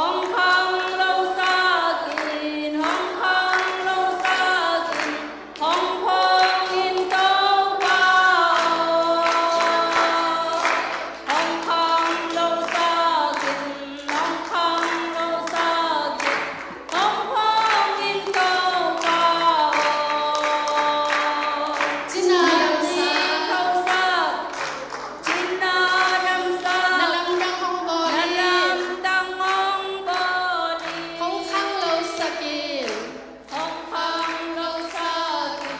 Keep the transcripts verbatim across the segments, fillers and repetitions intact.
Hong khang lo sak in, hong khang lo sak in, hong phong in Topa aw. Hong khang lo sak in, hong khang lo sak in, hong phong in Topa aw. Cina dam sak. Cina dam sak. Na lamdang hong bawl in. Na lamdang hong bawl in. Hong khang lo sak in. Hong khang lo sak in.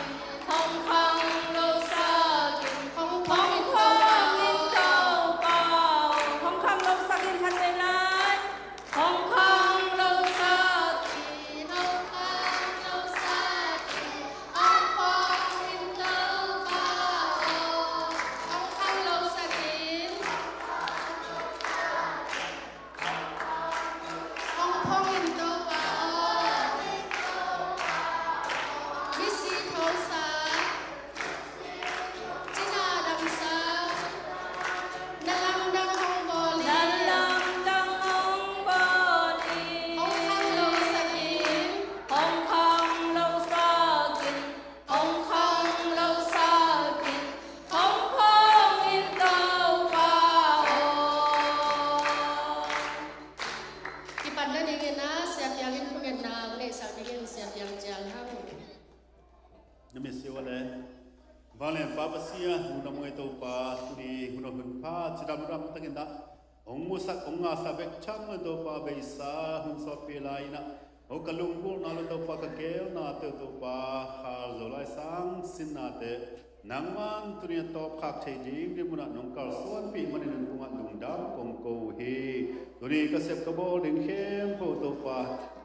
Hong khang lo sak in. Hong phong in Topa aw. Hong khang lo sak in, khan vei lai. Hong khang lo sak in, hong khang lo sak in, hong phong in Topa aw. Hong khang lo sak in, hong phong in Topa aw. Misi tho sak. Cina dam sak. Na lamdang hong bawl in. Na lamdang hong bawl in. Hong khang lo sak in. Hong khang lo sak in. Hong khang lo sak in. Hong phong in Topa aw. Kipan nadingin ah Sia Piang in thungetna hong neihsak dingin Sia Piang cial hang. Na mit siau a le. Vanglianpa Pasian, lungdam ngei Topa, tuni hun a hun pha cidamdam takin ah hong musak hong ngahsak bek tham lo Topa, beisa hun sawtpi lai-in ah, aw, ka lunggulhna lo Topa, ka geelna tawh Topa, khal zo lai sang sinnate nangman tuni a tawpkhak thei ding, ding munah nong kalsuanpih manin nang tungah lungdam kong ko uh hi. Tuni ka sep ka bawl ding khempeuh Topa,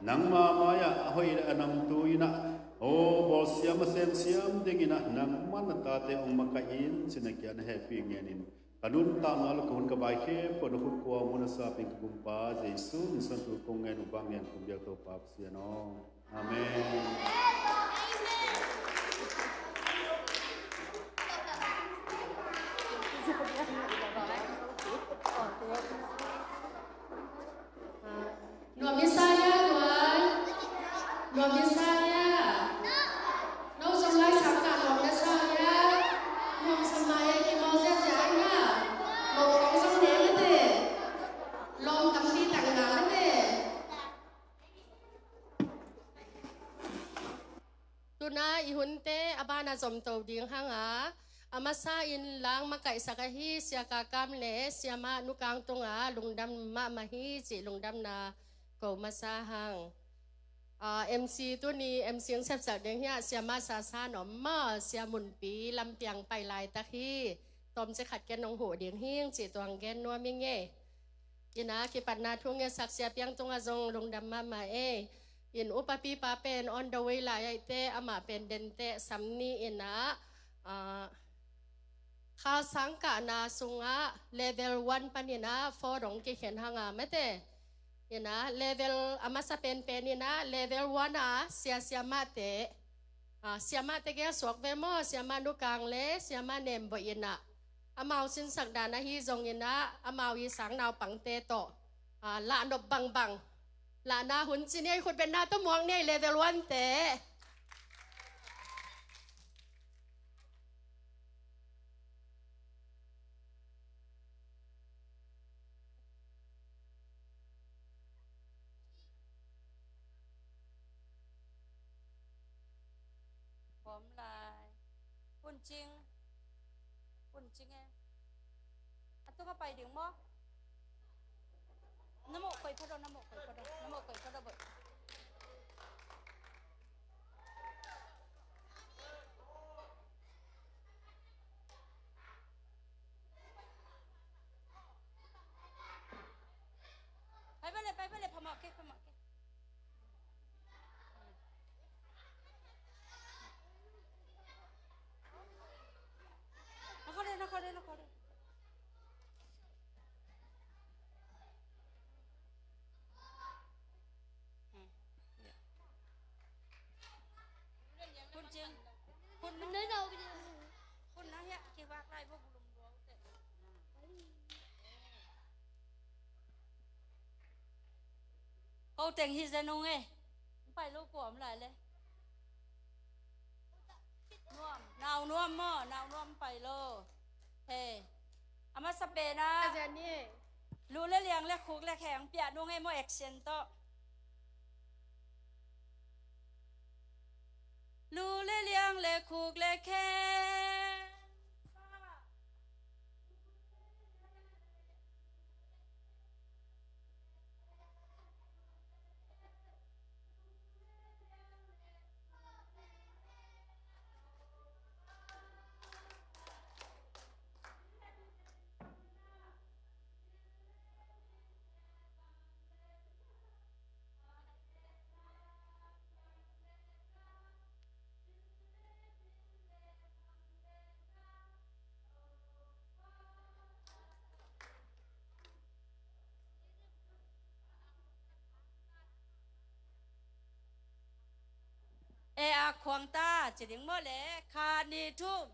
nangma mai-ah a hoih le a namtui in ah, aw, bawlsiam a semsiam dingin ah nangman na tate hong makaih in, cih na kiang na hehpih ngenin, ka nuntakna lo ka hun ka bai khempeuh na khut kuang mun a sap in ka Gumpa Jesu min suang thu kong ngen uh, vanglian kong biak Topa Pasian aw. Amen. Nuam i sa hia, nuam? Nuam i sa hia? No zong lai sang kah nuam na sa hia? Nuam sa mai e, kimawl ziahziah ai na. Mo kong zong ne mate. Lawm tampi tak na mate. Tuna i hunte a ban a zomto ding hang a, a masa in lang makaihsak ahi Sia Ka Kam le Siamah Nu Kang tungah lungdam mahmah hi cih lungdamna ko masa hang. Ah, M C tuni, M C hong sepsak ding hi a, Siamah Sa Sa Nuam maw, Sia Mun Pi lampiang pai laitak hi. Tawmci khat ken hong huh ding hing cih tuang gen nuam ing e. Ina kipatna thu ngetsak Sia Piang tungah zong lungdam mahmah e. In upa pipa pen on the way lai ahihte, amah pen dente sam ni ina, ah, khal sang kahna sungah level one panin ah four dong kikhen hang a mate. Ina level a masa penpen ina level one a sia, siamahte, ah, siamahte gel suak ve maw, Siamah Nu Kang le Siamah Nem Boih ina. Amau sinsak dan ahi zongin ah, amau i sang naupangte tawh, ah, lahnop bangbang, lahna hun ci ni ei, khutbetna tawh muak ni ei, level one te. Pom lai. Pun cing. Pun cing e. A tung a pai ding maw? Na mawh koih phot aw, na mawh koih phot aw, na mawh koih phot aw boih. Pai bale, pai bale, phamawh kei, phamawh kei. Na khawh le, na khawh le, na khawh le. Ko teng hi zen ung e. Hong pai lo kua om lai le. Nuam, nau nuam maw, nau nuam pai lo. He. A masa pen ah. Lu le liang le khuk le kheng piak nung e maw, action tawh. Lu le liang le khuk le kheng. E a khuang ta, ci ding maw le, khat, nih, thum.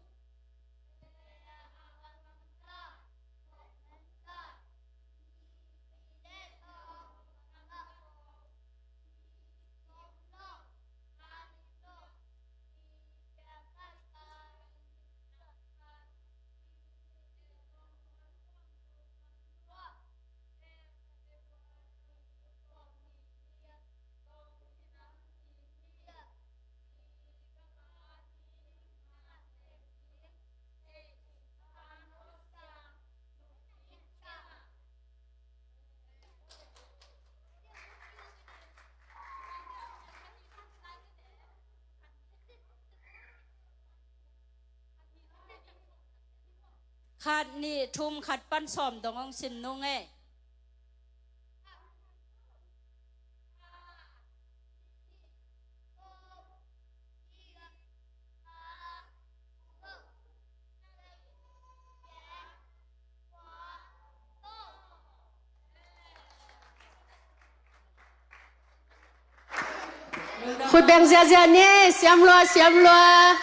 Khat, nih, thum, khat pan sawm dong hong sim nung e. Khut beng ziahziah ni, siam lua, siam lua.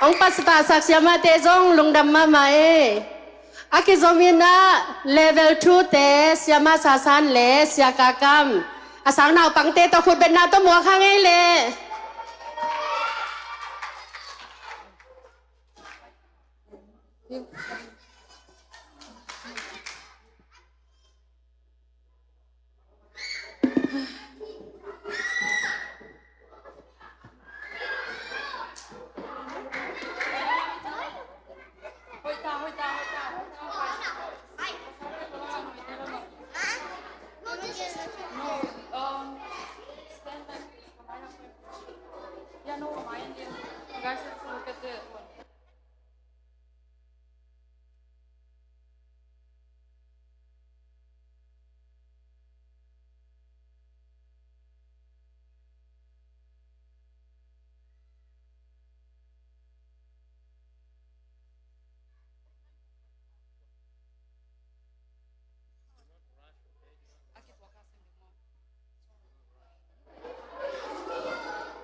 Hong patsa sak siamahte zong lungdam mahmah e. A kizom in ah level two te, Siamah Sasan le Sia Kakam. A sang naupangte tawh khut betna tawh muak hang ei le.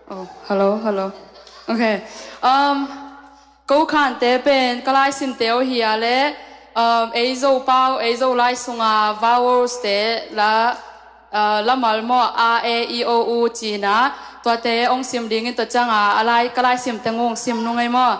Oh, hello, hello. Okay. Um, ko khante pen ka laisimte uh hi a le, um, ei Zo pau, ei Zo lai sunga vowels te la, uh, lamal maw, a, e, i, o, u cina, tuate hong sim dingin tua cianga a lai, ka laisimte ngung sim nung ei maw.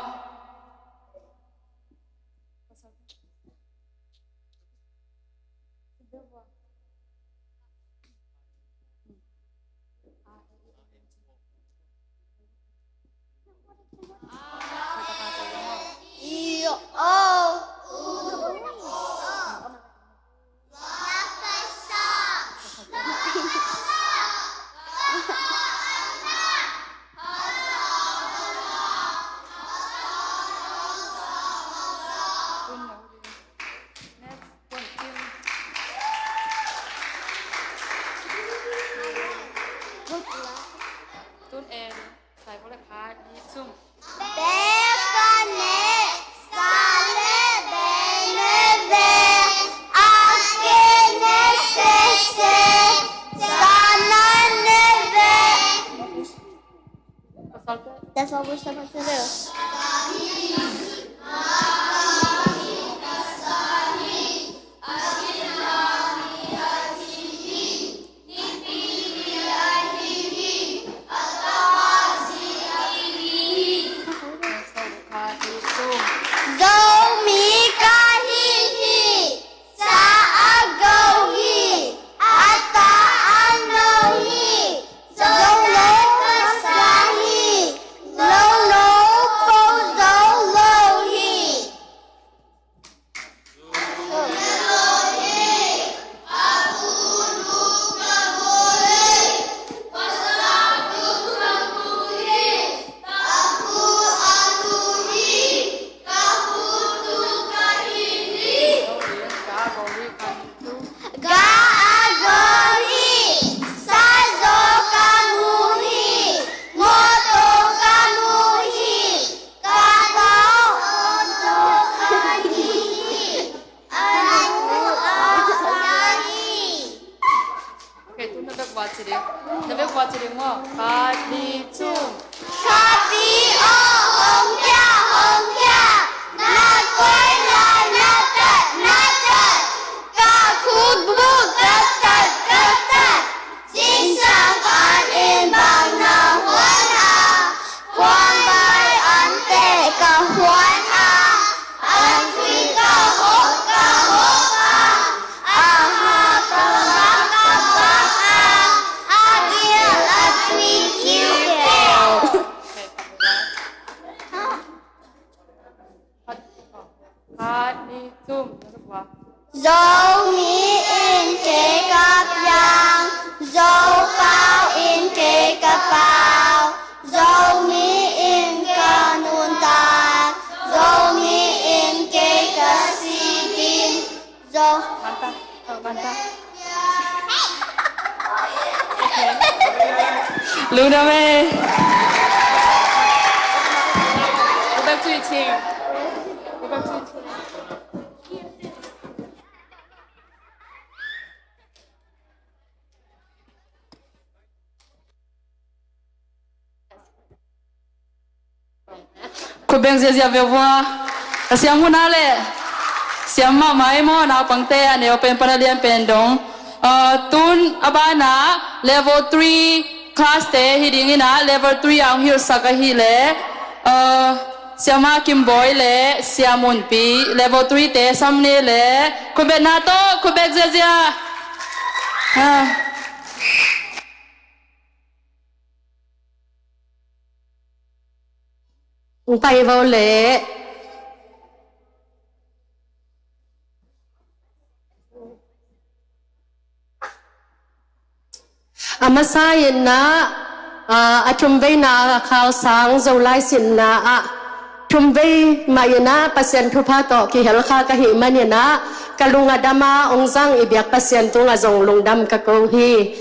Kua ci ding? Na bek kua ci ding maw? Khat, nih, thum. Khat pi aw, hong kia, hong kia. Na koi lai, na tat, na tat. Ka khut buk, ka tat, ka tat. Zingsang an in bang na huan a, huan bai an teh ka huan a, an tui ka hawk, ka hawk a, a ha ka bak, ka bak a, a gil a tui kiu teh. Khat, nih, thum. Zomi in kei ka piang, Zopau in kei ka pau, Zomi in ka nuntak, Zomi in kei ka si ding. Zo. Manta. Oh, manta. Luna May. Go back to your chair. Go back to your chair. Khut beng ziazia ve vua. A siam hun a le siam mahmah ei maw, naupangte a neu pen pan a lian pen dong. Ah, tun a banah level three class te hi dingin ah, level three a hong hilhsak ahih leh, ah, Siama Kim Bawi le Sia Mun Pi, level three te sam ni le, khut beng na tawh, khut beng ziazia. Ah. Pai vo le. A masa in ah, a, a thumveina khal sang Zolai sinna ah thumvei mah in ah Pasian thupha tawh kihel kha ka hih manin ah ka lung a dam a, hong zang i biak Pasian tungah zong lungdam ka ko hi.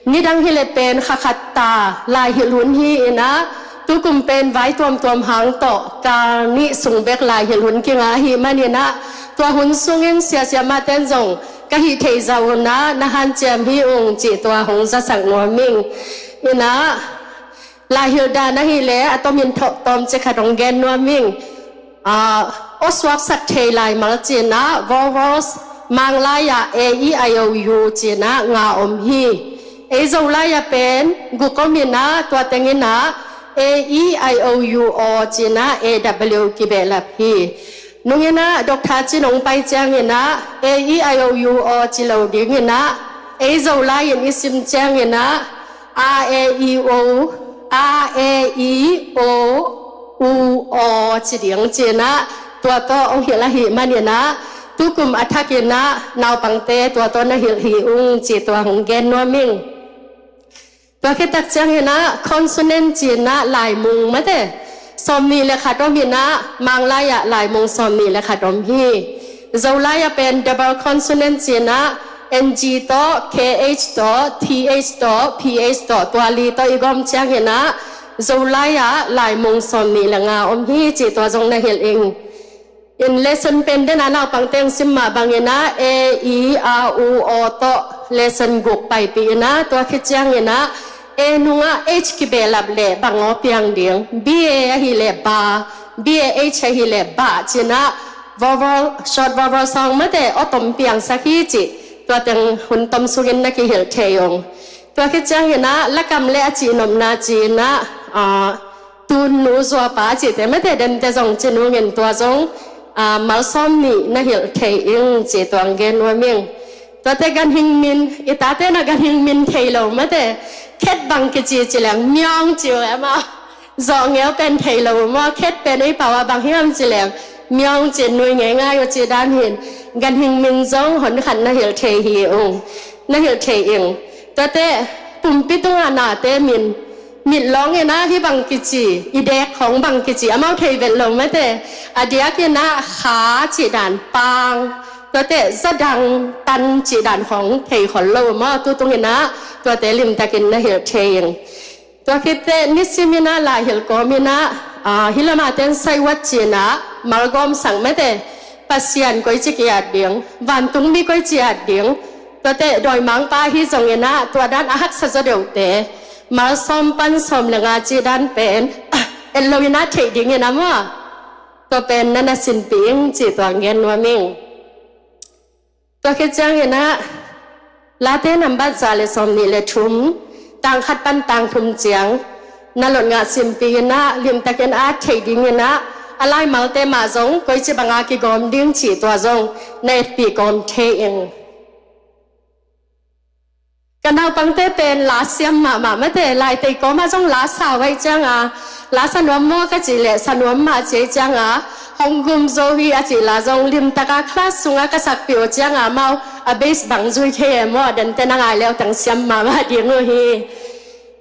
Nidang hi leh pen kha khat ta lai hilh hun hi in ah, tukum pen vai tuamtuam hang tawh kal nih sung bek lai hilh hun kingah ahih manin ah, tua hun sungin sia siamahte in zong ka hih theih zah un ah na hanciam hi ung cih tua hong zasak nuam ing. In ah, lai hilh dan ahih leh a tomin thawh tawmcik khat hong gen nuam ing. Ah, aw suaksak thei laimal ci-in ah, vowels, Manglai ah A E I O U ci-in ah nga om hi. Ei Zolai ah pen guk om in ah, tua teng in ah A E I O U aw ci-in ah A W kibehlap hi. Nung in ah Doctor Cin hong pai ciangin ah A E I O U aw ci lo dingin ah, ei Zolai in i sim ciangin ah, A, E, I, O, A, E, I, O, U, aw ci ding ci-in ah, tua tawh hong hilh ahih manin ah, tukum a thak in ah naupangte tua tawh na hilh hi ung cih tua hong gen nuam ing. Tua khit tak ciangin ah consonant ci-in ah laimung mate, sawmnih le khat om in ah, Manglai ah laimung sawmnih le khat om hi. Zolai ah pen double consonant ci-in ah, N G tawh, K H tawh, T H tawh, P H tawh, tua li tawh i gawm ciangin ah, Zolai ah laimung sawmnih le nga om hi cih tua zong na hilh ing. In lesson pen den ah naupangte hong sim mah bangin ah, A, I, A, U, aw tawh lesson guk paipih in ah, tua khit ciangin ah, A nungah H kibehlap leh bang aw piang ding. B A ahih leh ba, B A H ahih leh bah ci-in ah, vowel, short vowel sound mate aw tom piangsak hi cih tua teng hun tom sungin na kihilh thei ung. Tua khit ciangin ah lakam le a cihnopna ci-in ah, ah, tun nu zuapa cihte mate dente zong ci nungin tua zong, ah, malsawm nih na hilh thei ing cih tua hong gen nuam ing. Tuate ganhing min, i tate na ganhing min thei lo mate, khet bang kici ci leng myawng ci uh e maw. Zawhngeu pen thei lo uh maw, khet pen ei pau ah bang hiam ci leng myawng ci-in nui ngeingai uh cih dan hi-in, ganhing min zong hon khat na hilh thei hi ung, na hilh thei ing. Tuate pumpi tungah nate min, mit lawng in ah hih bang kici, i dek khawng bang kici amau thei vet lo mate. A diak in ah kha cih dan, pang, tuate zadang, tan cih dan khawng thei khol lo uh maw, tu tung in ah tuate limtakin na hilh thei ing. Tua khit teh nisim in ah lai hilh kawm in ah, ah, hih lamah ten saiwat ci-in ah malgawm sang mate, Pasian koici ki-at ding, vantungmi koici at ding, Tuate dawimangpa hi zongin ah tua dan a haksa zaw deuhte, mal sawm pan sawm le nga cih dan pen et lo in ah theih dingin ah maw, tua pen na na sinpih ing cih tua gen nuam ing. Tua khit ciangin ah Late nambat za le sawm nih le thum, tang khat pan tang thum ciang na lot ngah simpih in ah limtakin at theih dingin ah a laimalte mah zong koici banga kigawm ding cih tua zong na etpih kawm thei ing. Ka naupangte pen la siam mahmah mate, laitei kawmah zong la sa uh ahih cianga, la sa nuam maw ka cih leh sa nuam mah ci ahih cianga, Hong gum zo hi a cih la zong limtaka class sunga ka sakpih uh cianga amau a base bang zui thei e maw, dante na ngai leu tang siam mahmah ding uh hi.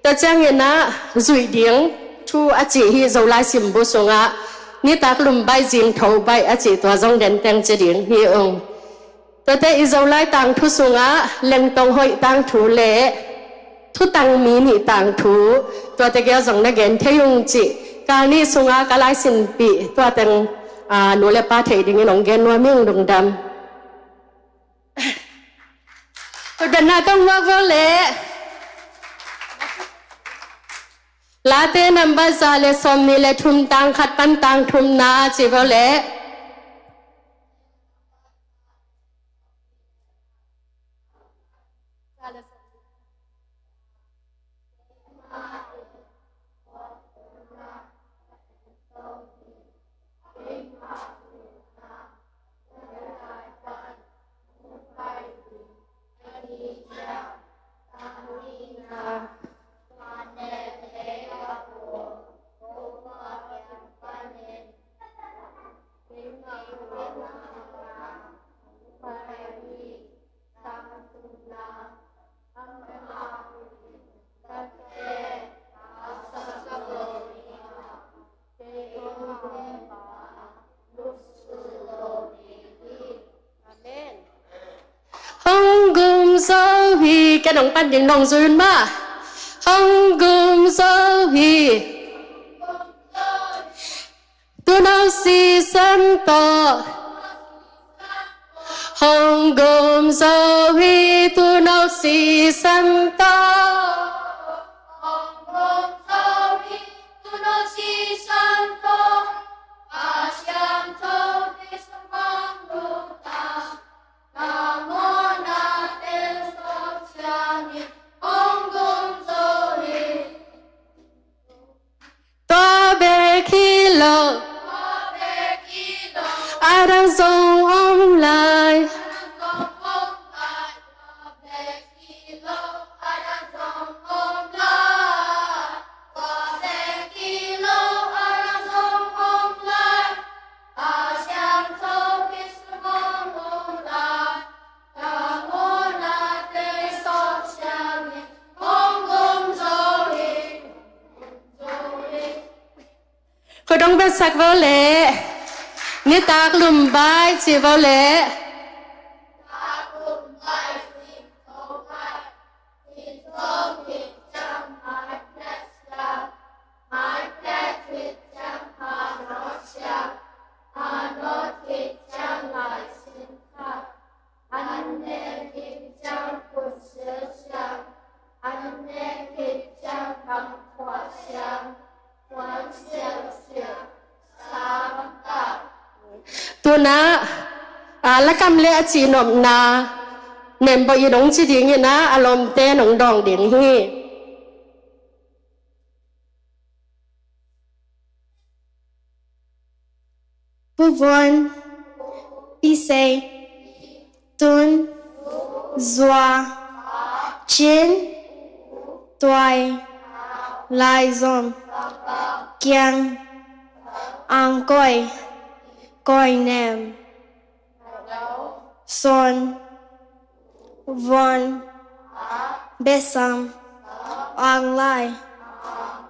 Tua ciangin ah zuih ding thu a cih hi Zolai simbu sungah nitak lum baih zing tho baih a cih tua zong danteng ci ding hi ung. Tuate i Zolai tangthu sungah lengtong hoih tangthu le thutang mi nih tangthu, tuate gel zong na gen thei ung cih kal nih sungah ka laisinpih tua teng a, nu le pa theih dingin hong gen nuam ing, lungdam. Khutbetna kong muak vo leh Late nambat za le sawm nih le thum, tang khat pan tang thumna ci vo leh. Amen. Hong gum zo hi, ken hong pan ding nong zui un maw. Hong gum zo hi. Tuuno sisan tawh. Hong gum zo hi, tuuno sisan tawh. Hong gum zo hi, tuuno sisan tawh. A siangtho Khrih sung hong lut a, na mawhnate suak ciangin hong gum zo hi. Tua bek hi lo, a dang zong om lai. Khut hong betsak vo leh. Nitak lum baih ci vo leh. Tunah, a, lakam le a cihnopna membawh i dong ci dingin a, a lawmte nong dawng ding hi. Puvon, Pisei, Tun, Zua, Cin, Tuai, Laizom, Kiang, Angkoi, Koinem, Son, Von, Besam, Anglai,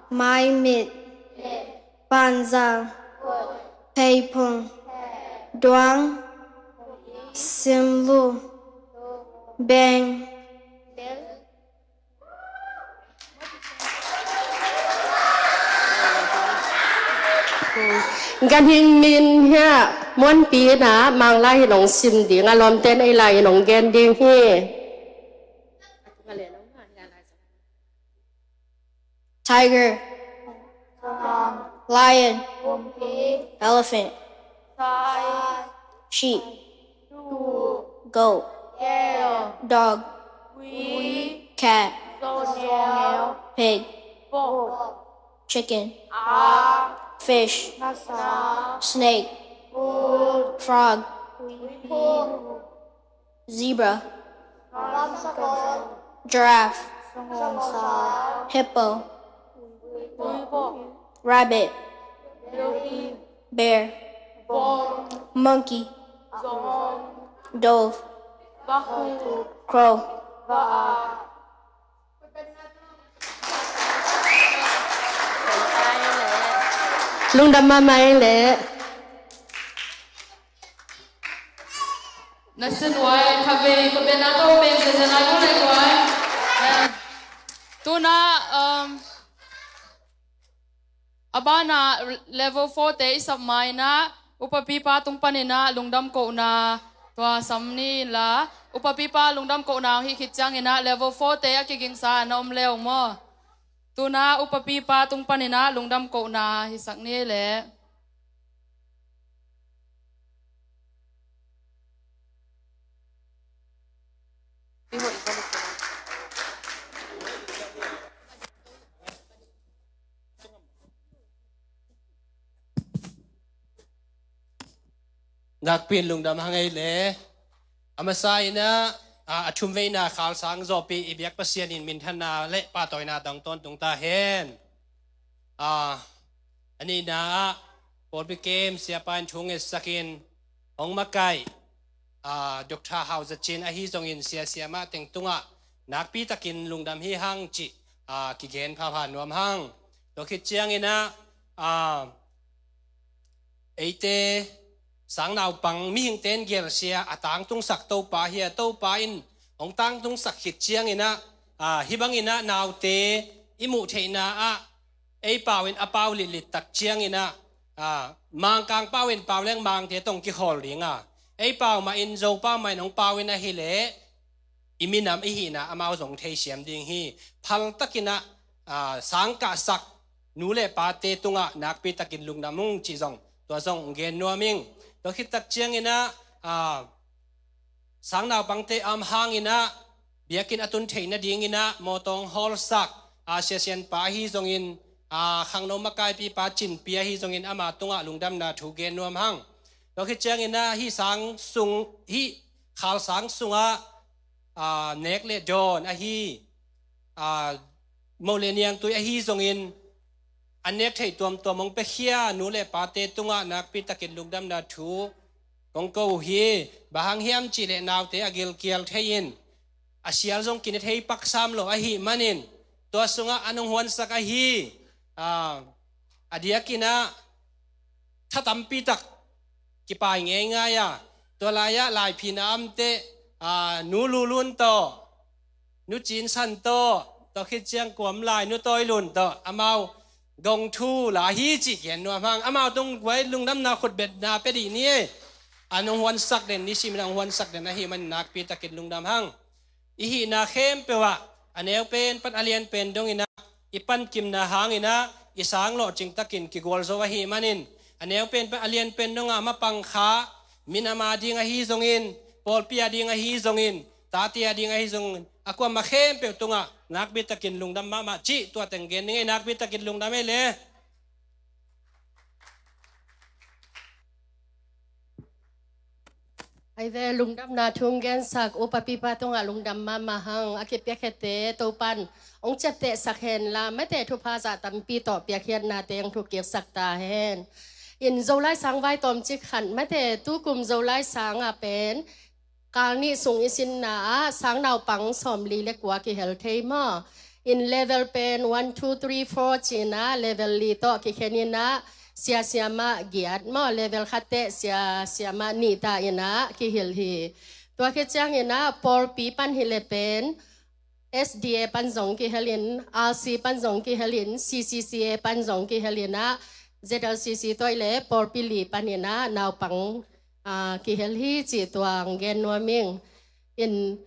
Maimit, Panza, Peipung, Duang, Simlu, Beng. Ganhing min hiah muanpi inah Manglai in hong sim ding, a lawmte in ei lai in hong gen ding hi. Tiger. Lion. Elephant. Sheep. Goat. Dog. Cat. Pig. Chicken. Fish. Snake. Frog. Zebra. Giraffe. Hippo. Rabbit. Bear. Monkey. Dove. Crow. Lungdam mahmah ei leh. Na sin uai, khavei, ko bena to pen se se lai ko lai uai. Tuna, um, a bana level four te i sap ma inah, upapipa tung paninah lungdam kohna tua sam ni la, upapipa lungdam kohna hih khit cianginah level four te a kigingsa na om leu maw? Tuna upapipa tung paninah lungdam kohna hisak ni leh. Nakpi in lungdam hang ei le. A masa inah, a, a thumveina khalsang zawpi i biak Pasian in minthanna le pahtawina dang tawntung ta hen. A, a nihna ah pawlpi kem siapa in thu ngetsakin hong makaih, a, Doctor Hau Za Cin ahi zongin sia siamah teng tungah nakpitakin lungdam hi hang cih, a, kigen phapha nuam hang. Tua khit cianginah, a, eite sangnaupang mihingte in gelsia a tangtungsak Topa hi a, Topa in hong tangtungsak khit cianginah, a, hih banginah naute i muh theihna ah ei pau in a pau litlit tak cianginah, a, Mangkang pau in pau leng Mangte tong kikhawl dinga, ei pau mah in Zo pau mah in hong pau in ahileh i minam i hihna amau zong theisiam ding hi. Phaltakinah, a, sangkahsak nu le pate tungah nakpitakin lungdam ung cih zong tua zong gen nuam ing. Tua khit tak cianginah, a, sangnaupangte a om hanginah biakinn a tun theih nadinginah mawtaw hong hawlsak, a, siasianpa ahi zongin, a, khangno makaipipa Cinpi ahi zongin ama tungah lungdamna thu gen nuam hang. Tua khit cianginah hih sang sung, hih khalsang sungah, a, nek le dawn ahi, a, mo le niangtui ahi zongin an nek theih tuamtuam hong piakhia nu le pate tungah nakpitakin lungdamna thu kong ko uh hi. Bang hang hiam cihleh naute a gilkial thei in a sial zong kine thei paksam lo ahih manin tua sungah an hong huansak ahi, a, a diakinah tha tampi tak kipai ngeingai a, tua lai-ah Laiphina amteh, a, Nu Lulun tawh, Nu Cin San tawh, tua khit ciang kuam lai Nu Tawi Lun tawh amau gong thu la hi cih gen nuam hang. Amau tung guai lungdamna khutbetna pia dih ni. An hong huansak den, nisimin an hong huansak den ahih manin nakpitakin lungdam hang. I hihna khempeuh ah a neu pen pan a lian pen donginah i pankimna hanginah i sang lawhcing takin kigual zo ahih manin a neu pen pan a lian pen dongah mapang kha minam a ding ahi zongin, pawlpi a ding ahi zongin, tate a ding ahi zongin, a kuamah khempeuh tungah nakpitakin lungdam mahmah cih tua teng gen ning ei. Nakpitakin lungdam ei le. Ai ve, lungdamna thu hong gensak upapipa tungah lungdam mahmah hang. A kipiakkhiate Topan hong ciaptehsak henla, mate thupha zah tampi tawh piakkhiatnate hong thukkiksak ta hen. In Zolai sang vai tawmcik khat, mate tukum Zolai sang ah pen kal nih sung i sinna ah sangnaupang sawmli le kua kihel thei maw? In level pen one, two, three, four cinah level li tawh kikhen inah sia siamah giat maw, level khatteh sia siamah nih ta inah kihilh hi. Tua khit cianginah pawlpi pan hileh pen S D A pan zong kihelin, R C pan zong kihelin, C C C A pan zong kihelinah Z L C C tawh le pawlpi li paninah naupang, a, kihel hi cih tua hong gen nuam ing. In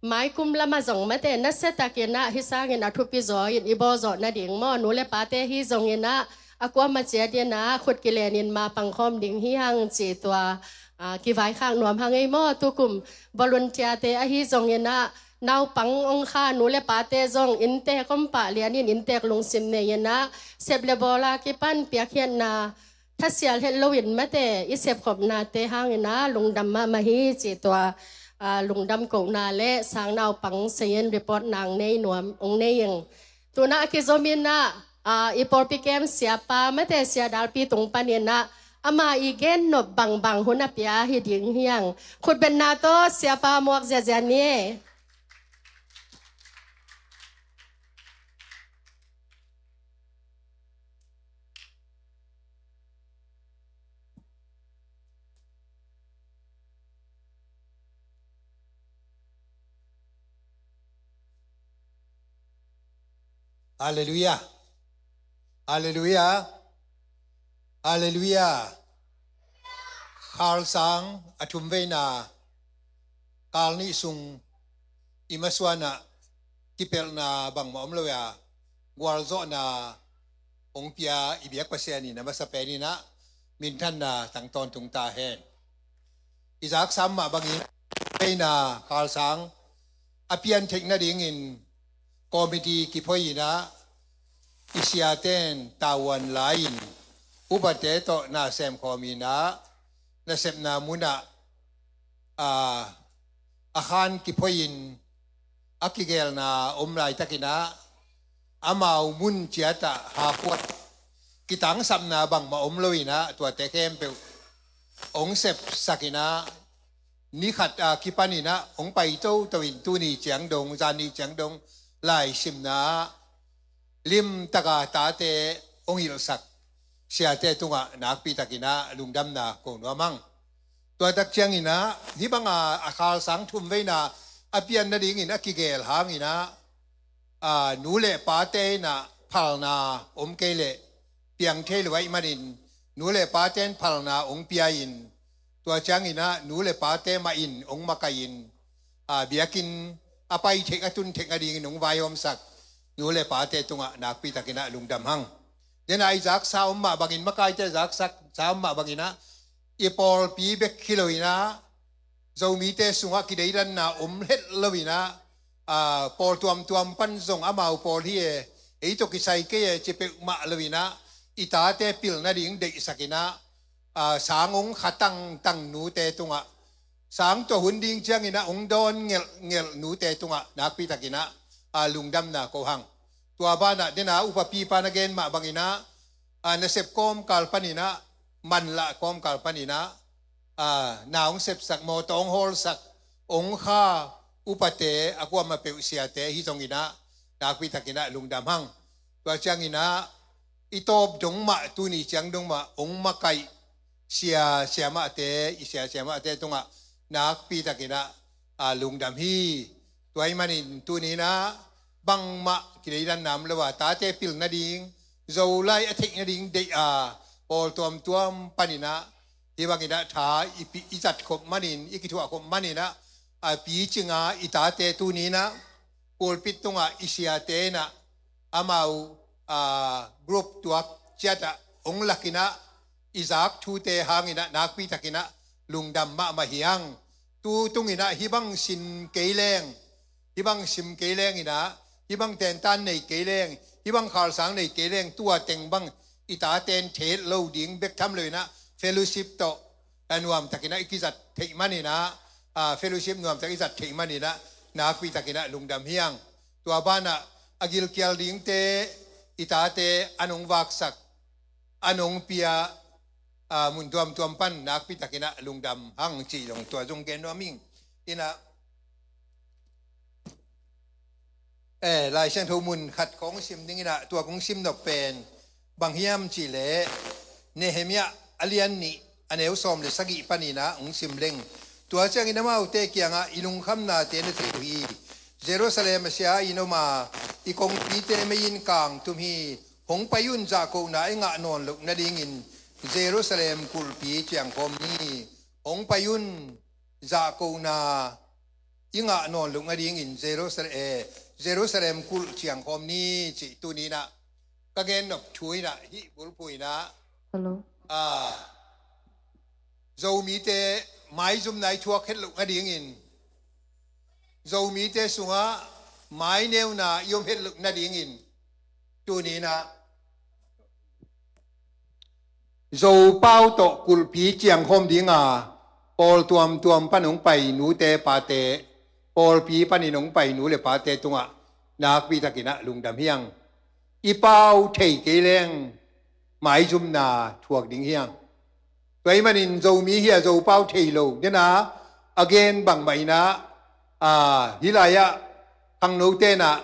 Mai kum lamah zong mate nasia takin ah hih sangin a thupi zaw in i bawl zawh nading maw, nu le pate hi zongin ah a kuamah ciat in ah khut kilenin ma pangkhawm ding hi hang ci tua, ah, kivaikhak nuam hang ei maw. Tukum volunteer-te ahi zongin ah naupang ong kha nu le pate zong inntek om pah lianin inntek lungsim nei in ah sep le bawl a kipan piakkhiatna thasial het loin mate i sepkhopnate hangin ah lungdam mahmah hi ci tua, ah, lungdam kohna le sang naupang sayin report nang nei nuam ong nei ing. Tuna a kizomin ah, ah, i pawlpi kem siapa mate sia dalpi tung panin ah ama i gen nop bangbang hun a pia hi ding hi hang. Khutbetna tawh siapa muak ziazia ni. Halleluiah. Halleluiah. Halleluiah. Khalsang a thumveina kal nih sung i masuanah kipelhna bangmah om lo a, gualzawhna hong pia i biak Pasian in a masa penin ah minthanna tang tawntung ta hen. I zaksa mah bangin peina khalsang a pian theih nadingin committee kiphoiin ah i siaten tavuan lai-in upate tawh na semkhawmin ah nasepna munah, aa, a khan kiphoiin a kigelna om laitakin ah amau mun ciatah hapuat kitangsapna bangmah om loin ah tuate khempeuh hong sepsakin ah ni khat a kipanin ah hong pai toto in tuni ciang dong, zan nih ciang dong laisimna ah limtaka tate hong hilhsak siate tungah nakpitakin ah lungdamna ko nuam hang. Tuatak ciangin ah hih banga a khalsang thumveina a pian nadingin a kigel hangin ah, aa, nu le pate in ah phalna om kei leh piang thei lo ahih manin nu le pate in phalna hong pia-in tua ciangin ah nu le pate mah in hong makai-in, aa, biakinn a pai theih a tun theih nadingin hong vaihawmsak nu le pate tungah nakpitakin ah lungdam hang. Dena i zaksa om mah bangin, makaite zaksa om mah bangin ah i pawlpi bek hi loin ah Zomite sungah kideidanna om het loin ah, aa, pawl tuamtuam pan zong amau pawl hi e, ei tawh kisai kei e ci peuhmah loin ah i tate pil nading deihsakin ah, aa, sang hong kha tangtang nute tungah sang tua hun ding ciangin ah hong dawn ngelhngelh nute tungah nakpitakin ah, aa, lungdamna ko hang. Tua banah dena upapipa na gen mah bangin ah, aa, nasep kawmkal panin ah, manlah kawmkal panin ah, aa, na hong sepsak, mawtaw hong hawlsak, hong kha upate a kuamah peuh siate hi zongin ah nakpitakin ah lungdam hang. Tua ciangin ah i tawp dong mah, tuni ciang dong mah hong makaih sia siamahte, i sia siamahte tungah nakpitakin ah, aa, lungdam hi. Tua ahih manin tuni in ah bangmah kideidanna om lo a tate pil nading, Zolai a theih nading deih a, pawl tuamtuam panin ah hih bangin ah tha i pi, i zatkhop manin, i kithuahkhop manin ah, a picing a i tate tuni in ah pulpit tungah i siate in ah amau, aa, group tuak ciatah hong lakin ah i zak thute hangin ah nakpitakin ah lungdam mahmah hi hang. Tu tungin ah hih bang sim kei leng, hih bang sim kei lengin ah, hih bang tentan nei kei leng, hih bang khalsang nei kei leng, tua teng bang i taten thet lo ding bek tham loin ah fellowship tawh a nuamtakin ah i kizat theih manin ah, aa, fellowship nuamtak i zat theih manin ah nakpitakin ah lungdam hi hang. Tua banah a gilkial dingte i tate an hong vaksak, an hong pia, aa, mun tuamtuam pan nakpitakin ah lungdam hang cih zong tua zong gen nuam ing. In ah, eh, Lai Siangtho mun khat kong sim dingin ah, tua kong sim nop pen bang hiam cih leh Nehemiah a lian nih a neu sawm le sagih panin ah hong sim leng. Tua ciangin amaute kiangah, i lungkhamnate na thei uh hi. Jerusalem a sia-in om a, i kongpite mei in kangtum hi. Hong pai un, zahkona i ngah nawn loh nadingin Jerusalem kulhpi ciangkhawm ni. Hong pai un, zahkona i ngah nawn loh nadingin Jerusalem, eh, Jerusalem kulh ciangkhawm ni cih tuni-in ah ka gen nop thu in ah hih bulphuh in ah, Hello. Ah, Zomite maizumna i thuak het loh nadingin, Zomite sungah maineuna i om het loh nadingin tuni-in ah Zopau tawh kulhpi ciangkhawm dinga pawl tuamtuam pan hong pai nute pate, pawlpi panin hong pai nu le pate tungah nakpi takin ah lungdam hi hang. I pau thei kei leng maizumna thuak ding hi hang. Tua ahih manin Zomi hi a Zopau thei lo dena a gen bangmah in ah, ah, hih lai-ah khangnote in ah,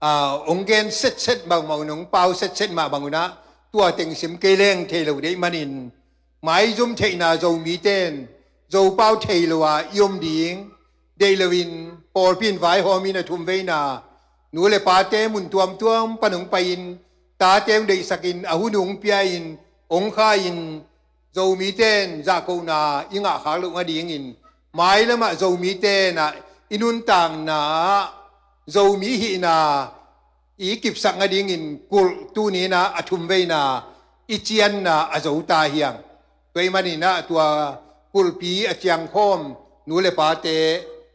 ah, hong gen setset bangmah un, hong pau setset mah bang un ah tua teng sim kei leng thei lo deih manin maizum theihna Zomite in Zopau thei lo a i om ding deih loin pawlpi in vaihawm in a thumveina nu le pate mun tuamtuam pan hong pai-in tate hong deihsakin a hun hong pia-in hong kha-in Zomite in zahkohna i ngahkhak loh nadingin mailamah Zomite in ah i nuntakna ah Zomi hihna i kipsak nadingin kulh tuni-in ah a thumveina i cianna a zo ta hi hang. Tua ahih manin ah tua kulhpi a ciangkhawm nu le pate,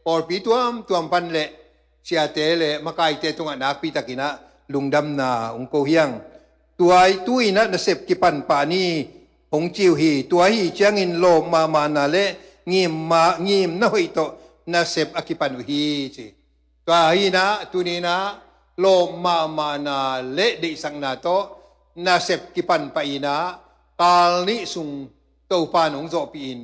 pawlpi tuamtuam pan le siate le makaite tungah nakpi takin ah lungdamna hong ko hi hang. Tua tu-in ah nasep kipan pah ni hong ci uh hi. Tua ahih ciangin lawp mahmahna le ngim ma-, ngimna hoih tawh nasep a kipan uh hi ci. Tua hi-in ah tuni-in ah lawp mahmahna le deihsakna tawh nasep kipan pah in ah kal nih sung Topa in hong zawhpih in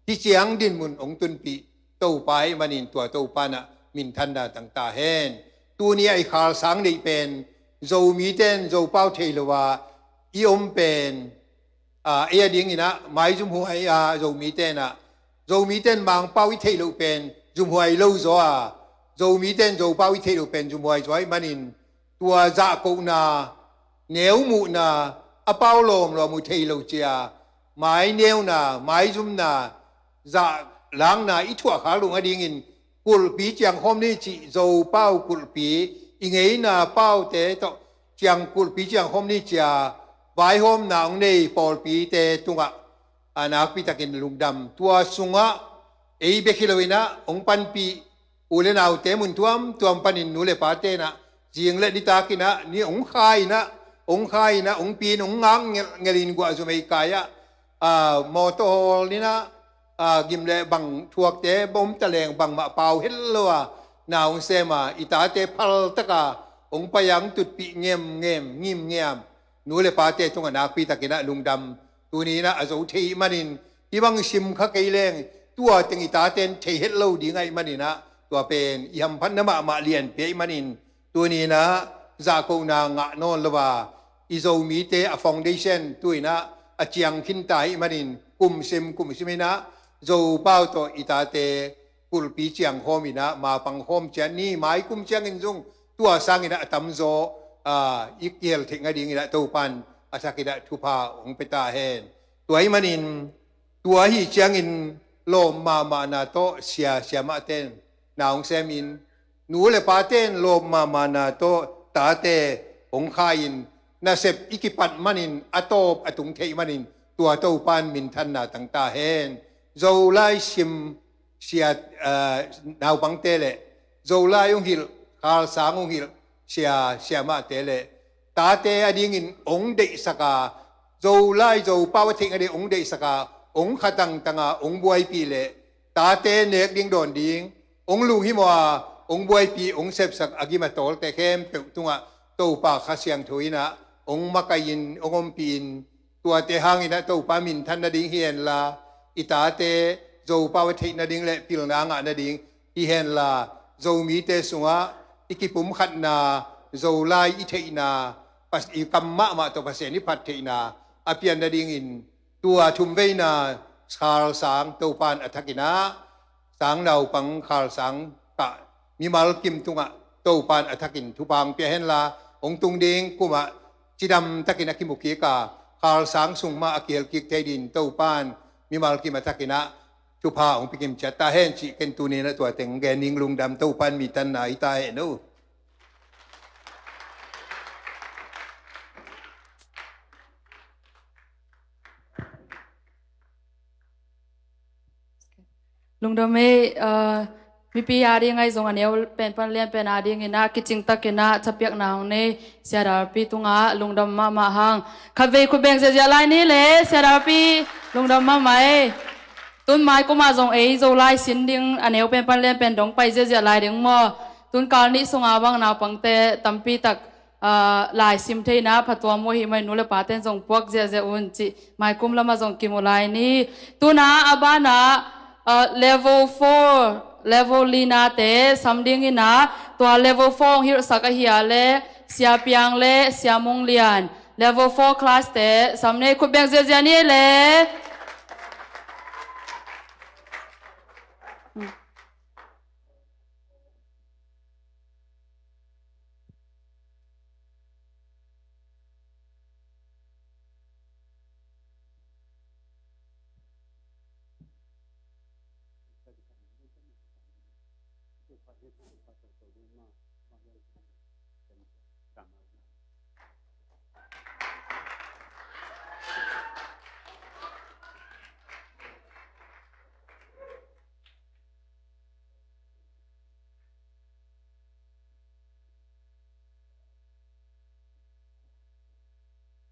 hih ciang dinmun hong tunpih Topa ahih manin tua Topa in ah minthanna tang ta hen. Tuni-a i khalsang neih pen Zomite in Zopau thei lo a i om pen, ah, ei a dingin ah maizumhuai a Zomite in ah, Zomite in Mangpau i theih loh pen zumhuai lo zaw a, Zomite in Zopau i theih loh pen zumhuai zaw ahih manin tua zahkohna, neu muhna, a pau lawmlawm uh thei lo cia, maineuna, maizumna, zahlakna i thuahkhak loh nadingin kulhpi ciangkhawm ni cih Zopau kulhpi, i ngeina paute tawh ciang kulhpi ciangkhawm ni cia vaihawmna hong nei pawlpite tungah, a, nakpi takin lungdam. Tua sungah ei bek hi loin ah hong panpih u le naute mun tuamtuam panin nu le pate in ah zing le nitak in ah ni hong kha in ah, hong kha in ah, hong pi in hong ngak ngelhngelh in guah zumei kai ah, ah, mawtaw hawl in ah, ah, gim le bang thuakte bawm taleng bangmah pau het lo a na hong sem a, i tate phal taka hong pai a hong tutpih ngemngem, ngimngiam nu le pate tungah nakpi takin ah lungdam. Tuni-in ah a zo thei ahih manin hih bang sim kha kei leng tua teng i tate in thei het lo ding ahih manin ah tua pen i hamphatna mahmah lianpi ahih manin tuni-in ah zahkohna ngah nawn lo a i Zomite a foundation tu-in ah a ciang khinta ahih manin kum sim kum sim in ah Zopau tawh i tate kulhpi ciangkhawm in ah mapang khawm ciat ni, mai kum ciangin zong tua sangin ah a tamzaw, ah, i kihel theih nadingin ah Topa in a thakin ah thupha hong pia ta hen. Tua ahih manin tua ahih ciangin lawp mahmahna tawh sia, siamahte in na hong semin nu le pate in lawp mahmahna tawh tate hong kha-in nasep i kipat manin a tawp a tung theih manin tua Topa in minthanna tang ta hen. Zolai sim sia, ah, naupangte le Zolai hong hilh, khalsang hong hilh sia, siamahte le tate a dingin hong deihsak a, Zolai Zopau a theih nading hong deihsak a, hong kha tangtang a, hong buaipih le tate nek ding dawn ding hong lunghimawh a, hong buaipih, hong sepsak a gim a tawlte khempeuh tungah Topa Kha Siangtho in ah hong makaih in, hong ompih in, tuate hangin ah Topa minthan nading hi henla, i tate Zopau a theih nading le pilna ngah nading hi henla, Zomite sungah i kipumkhatna, Zolai i theihna, Pas-, i kam mahmah tawh Pasian i phat theihna a pian nadingin tua thumveina khalsang Topa in a thakin ah sang naupang khalsang kah mimal kim tungah Topa in a thakin thupha hong pia henla, hong tung ding kum ah cidam takin a kimu kik a, khalsang sung mah a kihel kik thei dingin Topa in mimal kim a thakin ah thupha hong pikim ciat ta hen cih ken tuni na tua teng gen ning. Lungdam, Topan mi tanna hi ta hen uh. Lungdam ei. Mipi a ding ahi zong a neu pen pan lian pen a dingin ah kicing takin ah thapiakna hong nei Sia Dalpi tungah lungdam mahmah hang. Khatvei khut beng ziahziah lai ni le Sia Dalpi, lungdam mahmah ei. Tun mai kumah zong ei Zolai sin ding a neu pen pan lian pen dong pai ziahziah lai ding maw? Tun kal nih sunga bang naupangte tampi tak lai sim theina phatuam uh hi mai, nu le paten zong puak ziahziah un cih mai kum lamah zong kimu lai ni. Tuna a bana level four, level li nate sam dingina, tua level four hong hilhsak ahi a le Sia Piang le Sia Mung Lian, level four class te sam nei. Khut beng ziahziah ni le.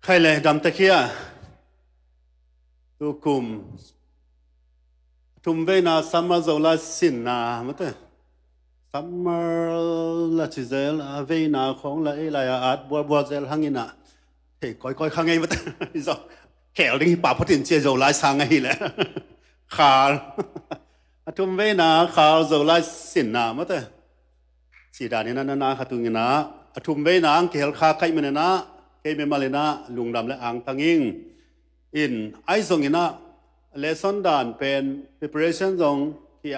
Khai le dam tek hi a. Tukum thum veina summer Zolai sinna mate. Summer la ci zel a, veina khong la ei lai a at bualbual zel hangin ah thei koikoi kha ngei mate. Zo khel ding hi pa photin cia Zolai sang ahi le. Khal a thum veina khal Zolai sinna mate. Ci danin ah na na kha tungin ah a thum veina ang kihel kha kaih manin ah kei mimal in ah lungdam le angtang ing. In ai zongin ah lesson dan pen preparation zong ki,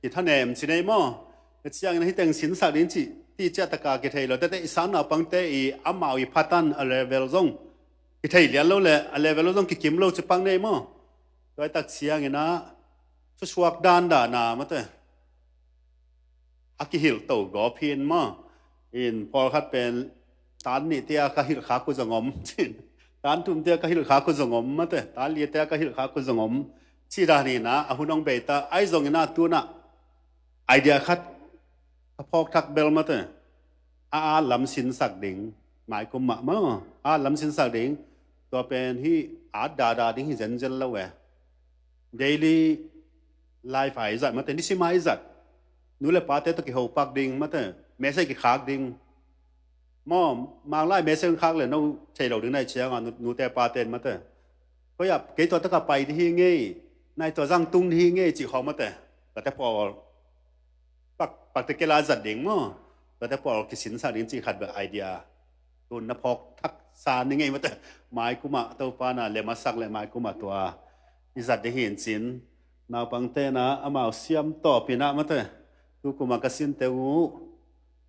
kithanem ci nei maw? Ciangin ah hi teng sinsak ding ci ti ciah taka kithei lo tete i sang naupangte i amau i phatan a level zong kithei lian lo le a level lo zong kikim lo ci pang nei maw? Tua i tak ciangin ah thusuak dan dana mate a kihilh to gawp hi in maw? In pawlkhat pen tan nih tia ka hilh khak uh zong om cin, tan thum tia ka hilh khak uh zong om mate, tan li tia ka hilh khak uh zong om. Ci danin ah a hun hong bei ta ai zongin ah tunah idea khat ka phawk thak bel mate. A at lam sinsak ding mai kum mah maw, a at lam sinsak ding. Tua pen hi at dada ding hi zenzen lo e. Daily life a i zat mate, nisim a i zat nu le pate tawh kihopak ding mate, message kikhak ding. Maw, Manglai message khak le no thei lo ding nai cianga nute paten mate. Koia kei tua taka pai di hi ngei, nai tua zang tung di hi ngei cih khawng mate. Tate pawl pak, pakte kela zat ding maw? Tate pawl kisinsak ding cih khat bek idea tun na phawk thak sa ni ngei mate. Mai kumah Topa na lem a sak le mai kumah tua i zat ding hi in cin. Naupangte na amau siam tawpin ah mate. Tukumah ka sinte uh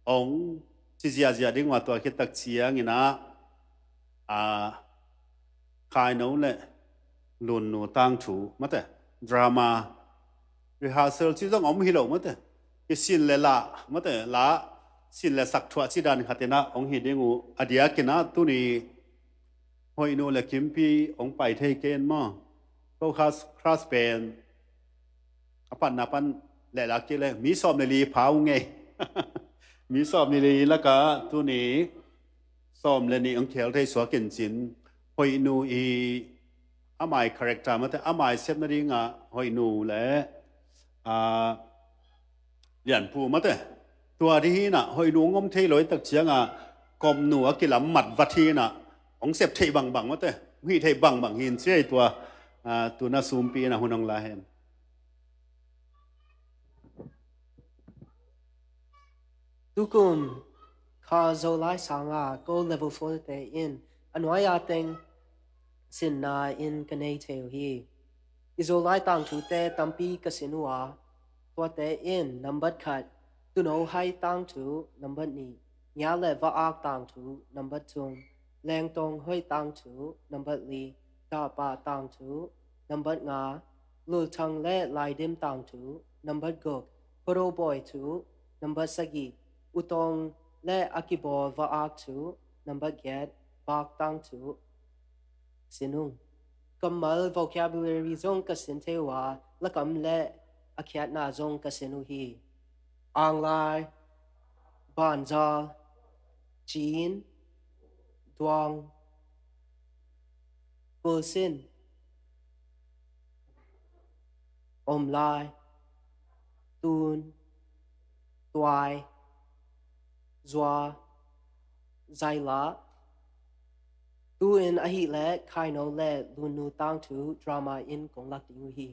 ong ci ziahziah ding uh a tua khit tak ciangin ah a Khaino le Lunnu tangthu mate, drama rehearsal ci zong om hi lo mate. Kisin le la mate, la sin le sak thuah ci dan khatin ah hong hi ding uh a diakin ah tuni Hoihnu le Kimpi hong pai thei ken maw? Ko khas khas pen a panna pan lehlak kik le mi sawm le li pha uh ngei. Mi sawm le li laka tuni sawm le nih hong khel thei suak in cin. Hoihnu i amai character mate, amai sep nadingah Hoihnu le a Lianpu mate. Tua di hinah Hoihnu hong om thei lo i tak ciangah Komnu a kilam matvat hinah hong sep theih bangbang mate, hong hih theih bangbang hin ciai tua. Tuna sumpi inah hun hong la hen. Tukum kha Zolai sanga ko level four te in a nuai-a teng sinna in ka nei thei uh hi. I Zolai tangthute tampi ka sin uh a, tuate in nambat khat Tuno Hai tangthu, nambat nih Nia le Va-ak tangthu, nambat thum Lengtong Hoih tangthu, nambat li Dahpa tangthu, nambat nga Lulthang le Laidim tangthu, nambat guk, Photo Boy thu, nambat sagih, Utong le a kibawl va-ak thu, nambat giat, Bak tangthu, sin ung. Kammal vocabulary zong ka sin thei uh a, lakam le a khiatna zong ka sin uh hi. Anglai, banzal, cin, duang, kulsin, omlai, tun, tuai, zua, zaila. Tu-in ahih leh Khaino le Lunnu tangthu drama in kong lak ding uh hi.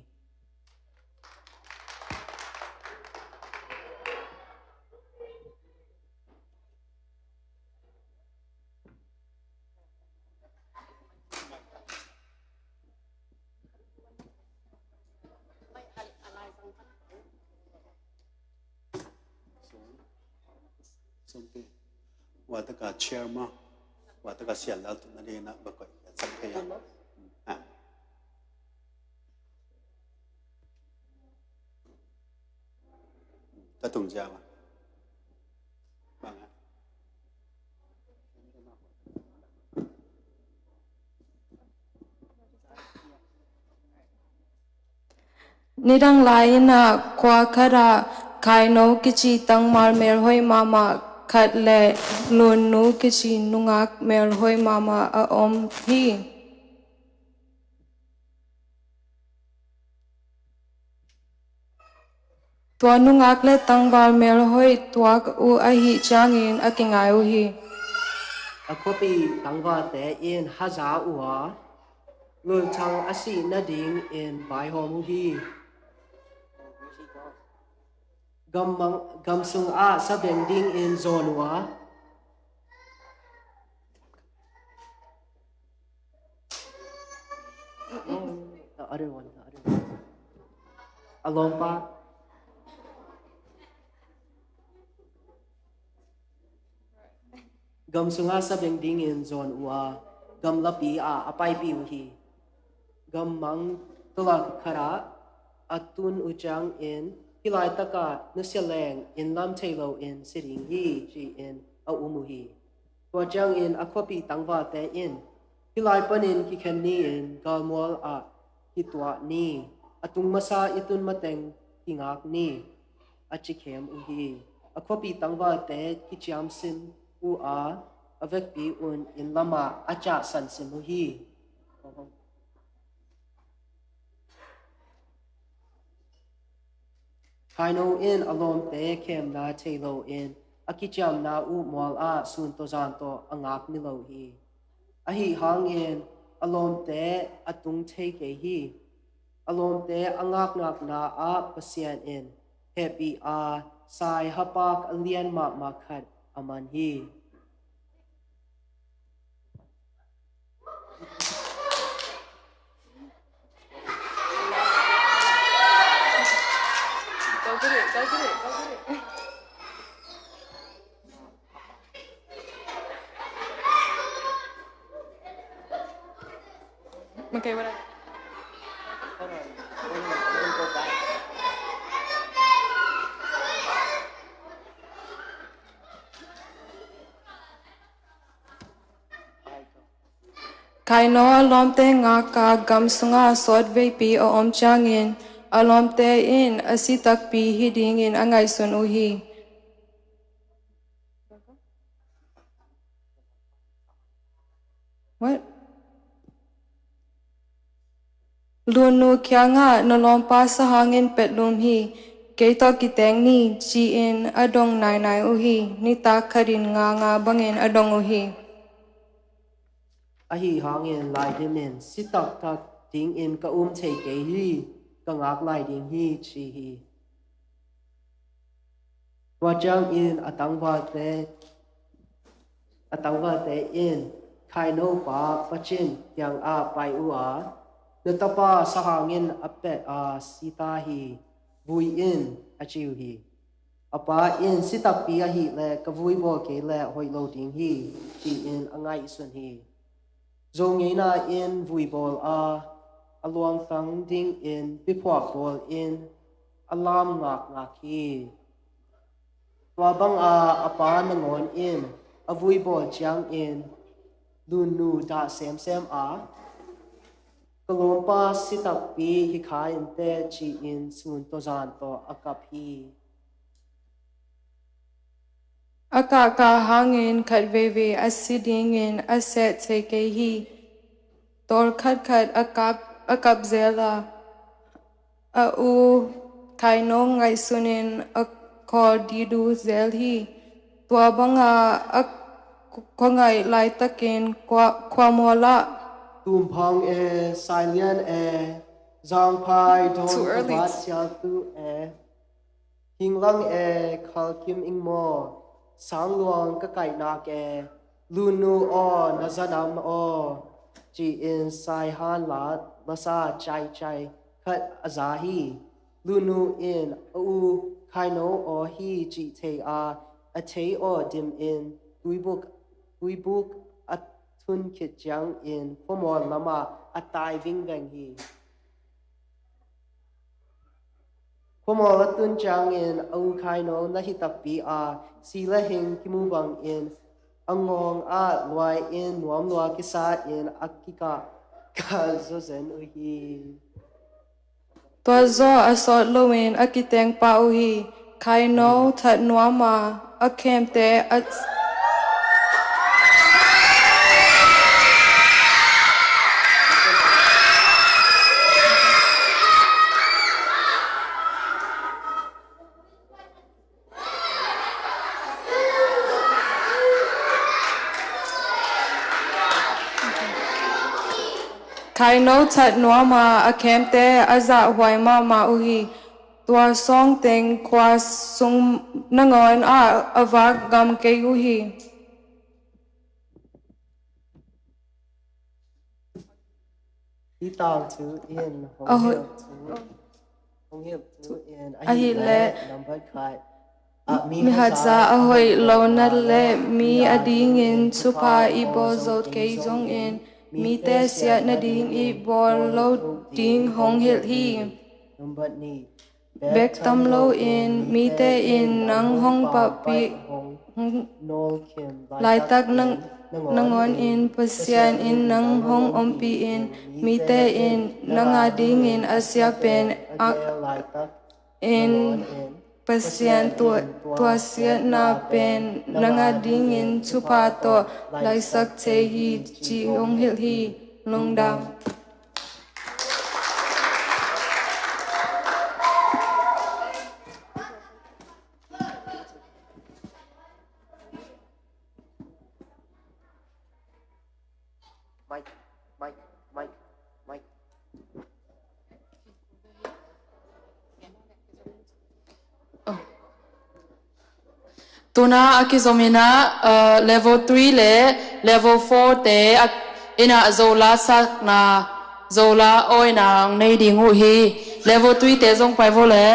Sumpi. Wataka chair ma. Wataka sial lal tu na dina bakoi. Ah. Tatung jawa. Banga. Nidang lai-in ah khua khatah Khaino kici tangval melhoih mahmah khat le Lunnu kici nungak melhoih mahmah a om hi. Tua nungak le tangval melhoih tuak uh ahih ciangin a kingai uh hi. A khuapi tangvalte in haza uh a, Lulthang a sih nadingin vaihawm uh hi. Gam mang-, gam sungah sabeng dingin zawn uh a, the other one, the other one. A lawmpa. Gam sungah sabeng dingin zawn uh a, gamlapi ah a paipih uh hi. Gammang tulak khatah a tun uh ciangin, hih laitakah nusia leng inn lam thei loin si ding hi, ci-in a um uh hi. Tua ciangin a khuapi tangvalte in, hih lai panin kikhen ni-in galmual ah kituah ni, a tung masa i tun mateng kingak ni, a ci khem uh hi. A khuapi tangvalte kiciamsim uh a, a vekpi un inn lamah a ciahsansim uh hi. Khaino in a lawmte khemna thei loin a kiciamna uh mual ah sun tawh zan tawh a ngak ni lo hi. Ahi hangin a lawmte a tung thei kei hi. A lawmte a ngakngakna ah Pasian in hehpih a, sai hapak a lian mahmah khat a man hi. Go get it, go get it, go get it. Okay, what I... Hold on. Let me, let me go back. Khaino a lawmte ngak a gam sungah a sawt veipi a om ciangin a lawmte in a si takpi hi dingin a ngaihsun uh hi. What? Lunnu kiangah na lawmpa sahangin petlum hi, kei tawh kiteng ni, ci-in a dong nainai uh hi. Nitak khatin nganga bangin a dong uh hi. Ahi hangin Laidim in si taktak dingin ka um thei kei hi, ka ngak lai ding hi, ci hi. Tua ciangin a tangvalte, a tangvalte in Khaino pa Pacin kiangah pai uh a, na tapa sahangin a pet a si ta hi, vui in, a ci uh hi. A pa in si takpi ahih leh ka vui bawl kei leh hoih lo ding hi, ci-in a ngaihsun hi. Zo ngeina in vui bawl a, a luangtang dingin biphuak bawlin a lam ngakngak hi. Tua banga a pa nangawn in a vui bawl ciangin Lunnu dah semsem a, "Ka lawmpa si takpi hi kha inteh," ci-in sun tawh zan tawh a kap hi. A kahkah hangin khat veivei a si dingin a seh thei kei hi. Tawl khatkhat a kap, a kap zel a, a u Khaino ngaihsunin a khawl didu zel hi. Tua banga a khuangaih laitakin khua, khuamual ah, Tumphang e, Sailian e, Zangphai, Dawn Too early. Khabat Sialtu e, Hinglang e, Khalkim ing maw, Sangluang ka kaihnak e, Lunnu aw, na za nam aw, ci-in saihan lat masa caici khat a za hi. Lunnu in a u Khaino aw hi cih thei a, a thei aw dimin tuibuk, tuibuk a thun khit ciangin khuamual lamah a tai vingveng hi. Khuamual a tun ciangin a u Khaino na hi takpi a, si le hing kimu bangin a ngawng ah luai in nuam lua kisa in a kikah kah zawzen uh hi. Tua zawh a sawt loin a kiteng pah uh hi. Khaino that nuam a, a khemte a Khaino that nuam a, a khemte a zahhuai mahmah uh hi. Tua sawng teng khua sung nangawn ah a vak ngam kei uh hi. Hi tangthu in hong, ahoih, hilh thu, hong hilh thu in ahih leh, number khat, ah, mi, mi hat zah a hoih lo na leh mi adingin thupha i bawl zo kei zongin, mite siat nading i bawl lo ding hong hilh hi. Number nih, bek tam loin mite in nang hong pahpih, hong, laitak nang, nangawn in Pasian in nang hong ompih in, mite in nang adingin a sia pen a, in Pasian tua, tua siatna pen nang adingin thupha tawh laisak thei hi ci hong hilh hi. Lungdam. Mic, mic, mic, mic. Oh. Tuna a kizom ina, uh, level three le level four te a, ina Zola sakna, Zola awina ang nei ding uh hi. Level three te zong pai vo le.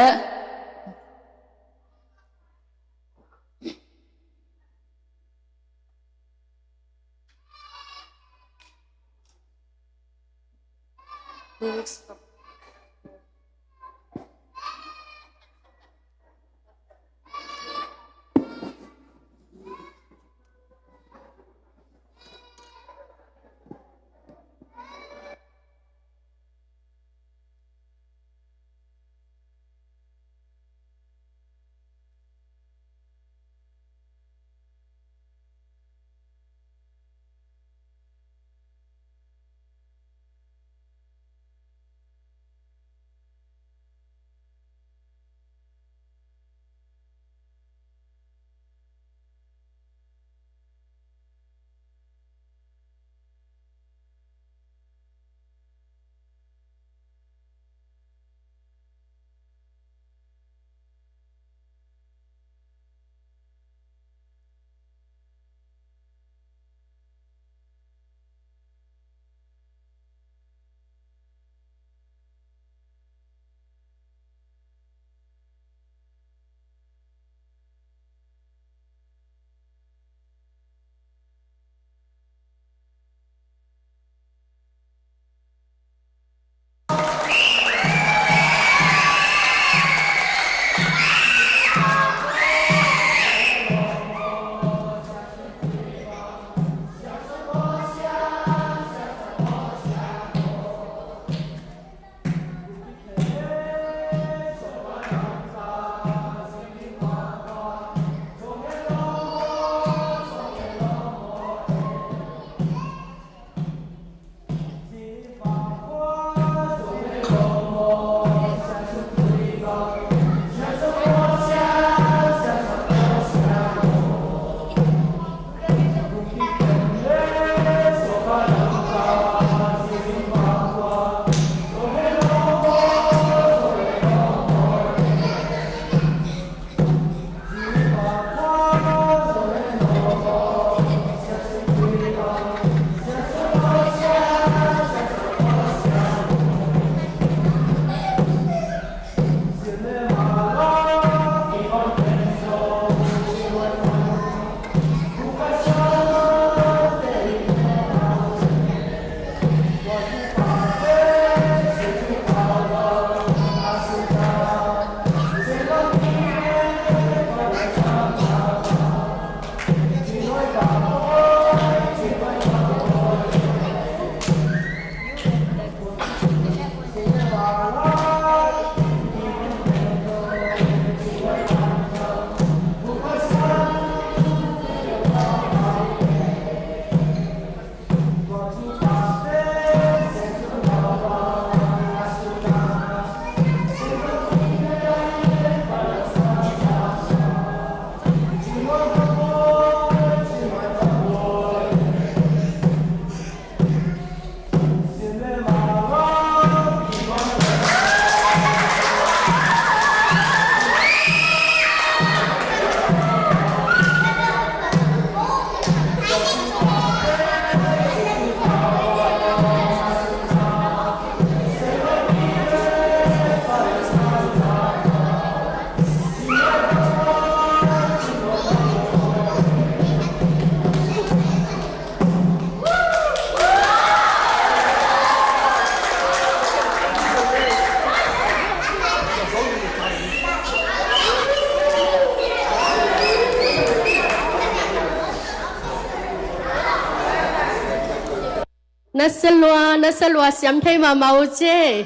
Na sia lua, na sia lua, siam thei mahmah uh ci.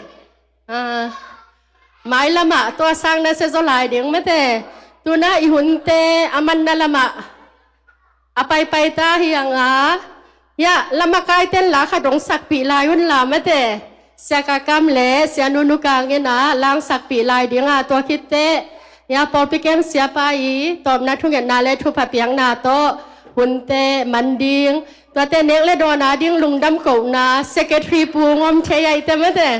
Ah, mai lamah tua sang na sia zaw lai ding mate. Tuna i hunte a manna lamah a paipai ta hi hang a, ya, lamakaite'n la khat hong sakpih lai un la mate. Sia Kakam le Sia Nunu Kang in a la hong sakpih lai ding a, tua khit teh, ya, pawlpi kem siapa i tawpna thungetna le thupha piakna tawh hunte man ding, tuate nek le dawn a ding lungdam kohna secretary pu hong om thei ahih teh mate.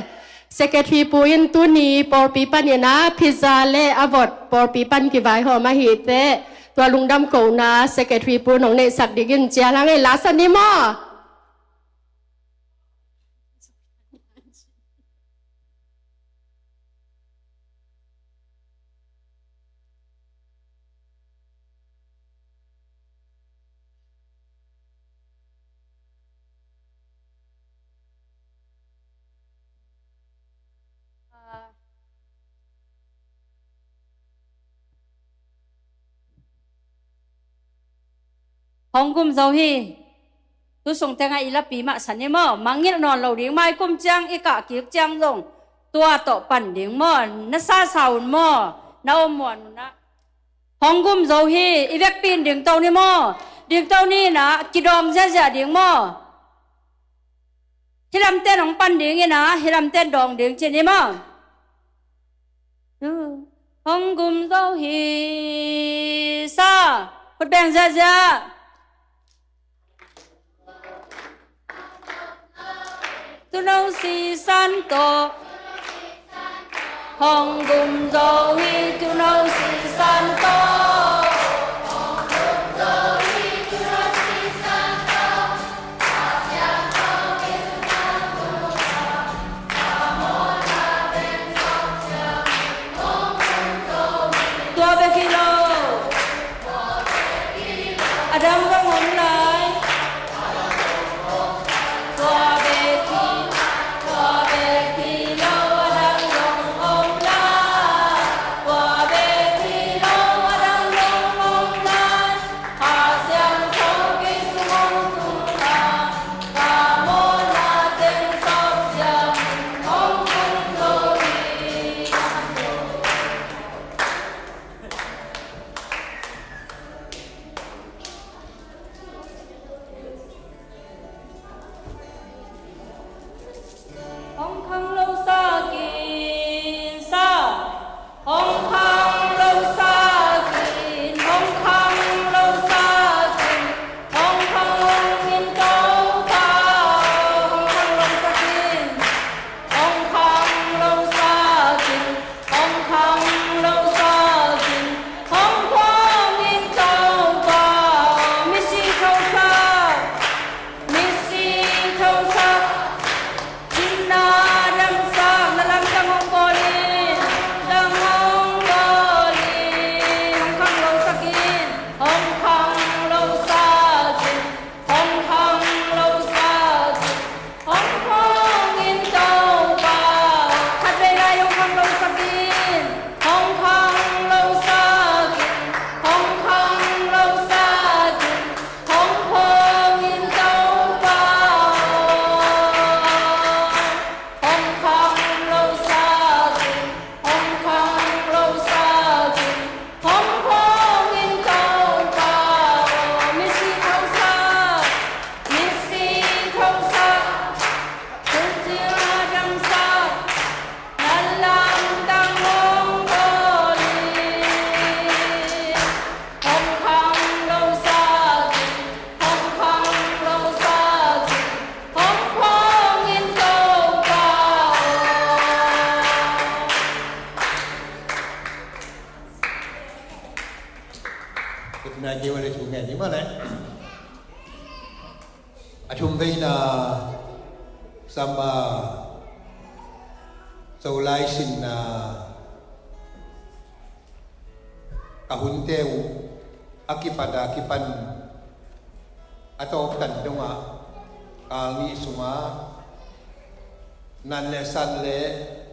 Secretary pu in tuni pawlpi panin a pizza le a vot pawlpi pan kivaihawm ahih teh, tua lungdam kohna secretary pu in hong neihsak dingin cial hang ei, la sa ni maw? Hong gum zo hi. Tu sung tengah i lapi mah sa ni maw? Mangngilh nawn lo ding, mai kum ciang i kah kik ciang zong tua tawh pan ding maw? Na sasa un maw? Na om muan un ah. Hong gum zo hi. I vekpi in dingto ni maw? Dingto ni in ah kidawng ziahziah ding maw? Hih lamte'n hong pan ding in ah hih lamte'n dawng ding ci ni maw? Hong gum zo hi sa. Khut beng ziahziah. Tuuno sisan tawh. Hong gum zo hi tuuno sisan tawh. Tua bek hi lo. A dang zong om lai. Tua bek hi, tua bek hi lo, a dang zong om lai. Tua bek hi lo, a dang zong om lai. Kha Siangtho kei sung hong tung lai. Ka mawhna teng sawk siam hong tung zo hi. Hong khang lo sa kin sa. Hong khang lo sa kin, hong khang lo sa kin, hong khang in Topa. Hong khang lo sa kin, hong khang lo sa kin, hong khang lo sa kin, hong khang in Topa. Misi tho sa. Misi tho sa, cinna dang sa, na lamdang hong bawl in, dang hong bawl in, hong khang lo sa kin, hong khang lo sa kin, hong khang lo sa kin, hong khang in Topa, khat vei lai hong khang lo sa kin, hong khang lo sa kin, hong khang lo sa kin. Hong khang in Topa aw, hong khang lo sa kin, hong khang lo sa kin, hong khang in Topa aw. Misi tho sa, misi tho sa, tu ciang a dang sa, na lamdang hong bawl in. Hong khang lo sa kin, hong khang lo sa kin, hong khang in Topa aw. Tua nai kei ua le thu ngen ni maw le. A thum veina sama Zolai sinna ka hunte uh a kipat a kipan a tawptan dongah kal nih sungah nan le san le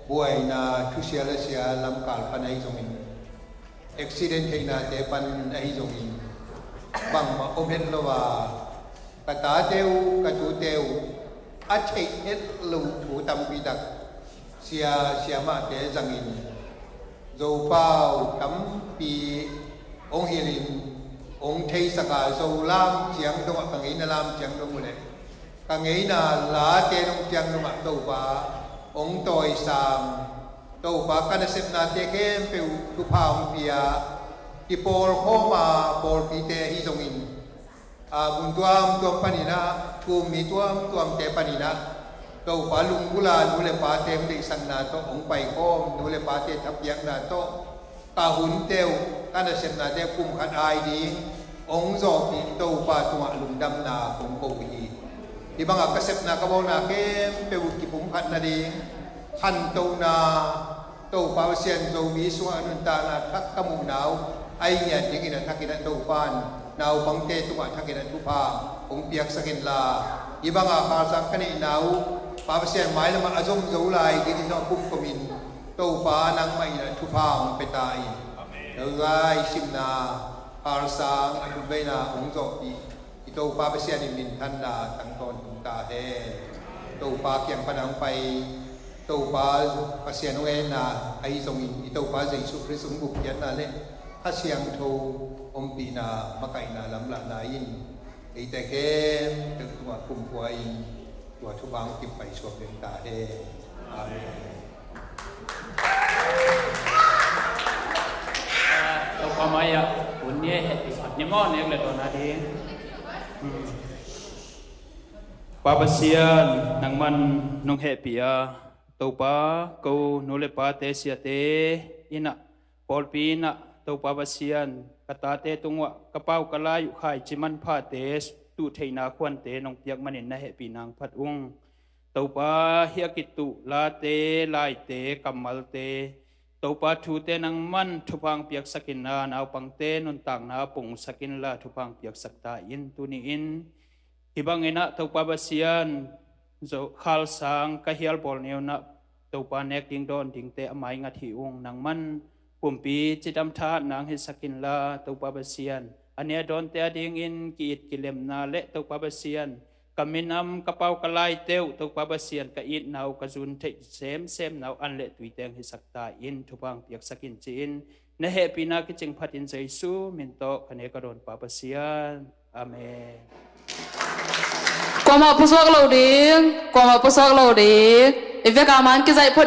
buaina thusia le sia lamkal pan ahi zongin, accident theihnate pan ahi zongin, bangmah om het lo a, ka tate uh, ka tute uh, a theih het lo thu tampi tak sia siamahte zangin Zopau tampi hong hilhin hong theisak a, Zo lam ciang dongah ka ngeina lam ciang dong uh leh ka ngeina late dong ciang dongah Topa hong tawisang, Topa ka nasepnate khempeuh thupha hong pia, kipawlkhawm a pawlpite ahi zongin, a, mun tuamtuam paninah, thu-um mi tuamtuamte paninah Topa lunggulh a nu le pate hong deihsakna tawh hong paikhawm, nu le pate thapiakna tawh ka hunte uh, ka nasepnate uh pumkhat ai ding hong zawhpih Topa tungah lungdamna kong ko uh hi. Hih bangah ka sepna ka bawlna khempeuh uh kipumkhat nading khantohna, Topa Pasian, Zomi sungah nuntakna thak ka muhna uh a i ngiat dingin a thakin a Topa in naupangte tungah thakin a thupha hong piaksak inla, hih banga khalsang ka neihna uh Pa Pasian mailamah a zom zo lai dingin zong a kumkomin Topa nangmah in a thupha hong pia ta in. Amen. Hih simna khalsang a thunveina hong zawhpih i Topa Pasian in minthanna tang tawntung ta hen. Topa kiang pana hong pai, Topa Pasian hong enna ahi zongin i Topa Jesu Khrist hong gupkhiatna le Kha Siangtho ompihna makaihna lamlahna in eite khempeuh tungah kumkhua in tua thupha hong kippai suak ding ta hen. Amen. Topa mai-ah hun ni hehpih sak ni maw, nek le dawn a ding. Hmm. Pa Pasian, nangman nong hehpih a, Topa, ko nu le pate siate innah, pawlpi innah, Topa Pasian, ka tate tungah ka pau ka lai uh khaici manphate, tuhtheihna khuante nong piak manin na hehpih nang phat ung. Topa, hih a kituh late, laite, kammalte, Topa thute nangman thupha hong piaksak inla, naupangte nuntakna pungsak inla, thupha hong piaksak ta in. Tuni-in hih bangin ah Topa Pasian, Zo khalsang ka hial bawl ni un ah, Topa nek ding dawn dingte a maingat hi ung. Nangman pumpi cidam thahatna hong hisak inla, Topa Pasian, a nih a dawnte a dingin ki-it kilemna le Topa Pasian, ka minam, ka pau ka laite uh, Topa Pasian, ka itna uh, ka zun theih semsemna uh an le tuite hong hisak ta in, thupha hong piaksak in ci-in na hehpihna kicing phatin Jesu min tawh ka nek ka dawn, Pa Pasian. Amen. Kuamah pusuak lo ding, kuamah pusuak lo ding. I vek a man kizaih phot.